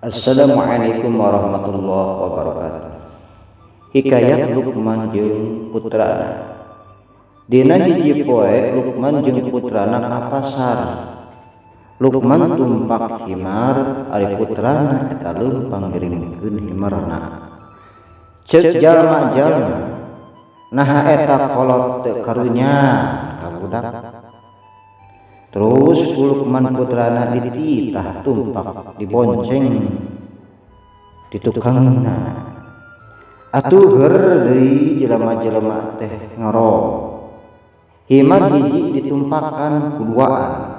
Assalamualaikum warahmatullahi wabarakatuh. Hikayat Lukman jeung putrana. Dina hiji poe Lukman jeung putrana ka pasar. Lukman tumpak himar, ari putrana eta leumpang ngiringkeun himarna. Ceuk jalma-jalma, naha eta kolot teu karunya ka budak. Terus ku Lukman putrana dititah tumpak dibonceng di tukangna. Atuh heur deui jelema-jelema teh ngorong. Himar hiji ditumpakan ku duaan.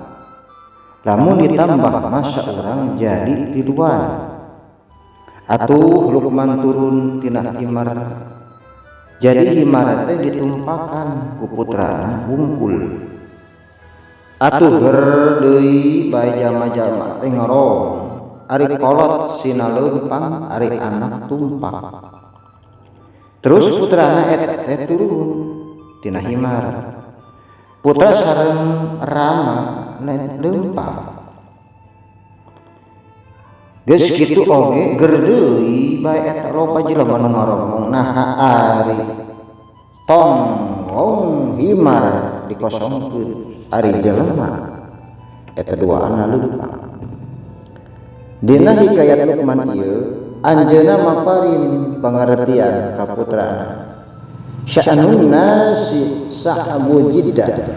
Lamun ditambah masa urang jadi tiluan. Atuh Lukman turun tina himar. Jadi himar teh ditumpakan ku putrana wungkul. Atuh heur deui bae jalma-jalma teh ngorong. Ari kolot sina leumpang, ari anak tumpak. Terus putrana eta teh turun tina himar. Putra sareng rama leumpang. Geus kitu oge ger deui bae eta loba jelema nu ngaromong naha ari tonggong himar dikosongkeun ari jelema eta duaanna leumpang. Dina hikayat Lukman ieu anjeunna maparin pangartian ka putrana. Sya'nun nasi sa'bu jiddan.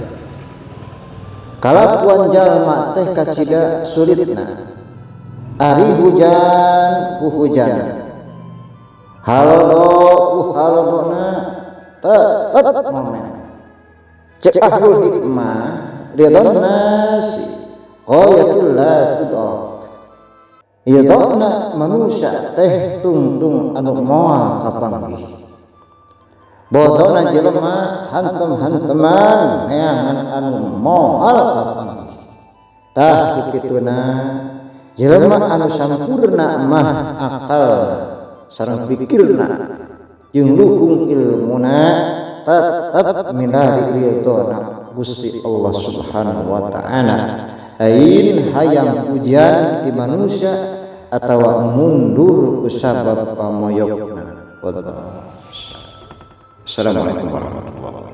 Kalakuan jalma teh kacida sulitna. Ari hujan ku hujan. Halodo ku halodona tetep momen. Cek ahlul hikmah ridon nasi ghayatul la tudrak. Ridona manusia teh tungtung anu moal kapanggih. Bodona jelema hantem-hanteman neangan anu moal kapanggih. Tah kukituna jelema anu sampurna mah akal sareng pikirna jeung luhung ilmuna tetep milari ridona Gusti Allah Subhanahu wa taala. Lain hayang pujian ti manusia atawa mundur ku sabab pamoyokna. Assalamualaikum warahmatullahi wabarakatuh.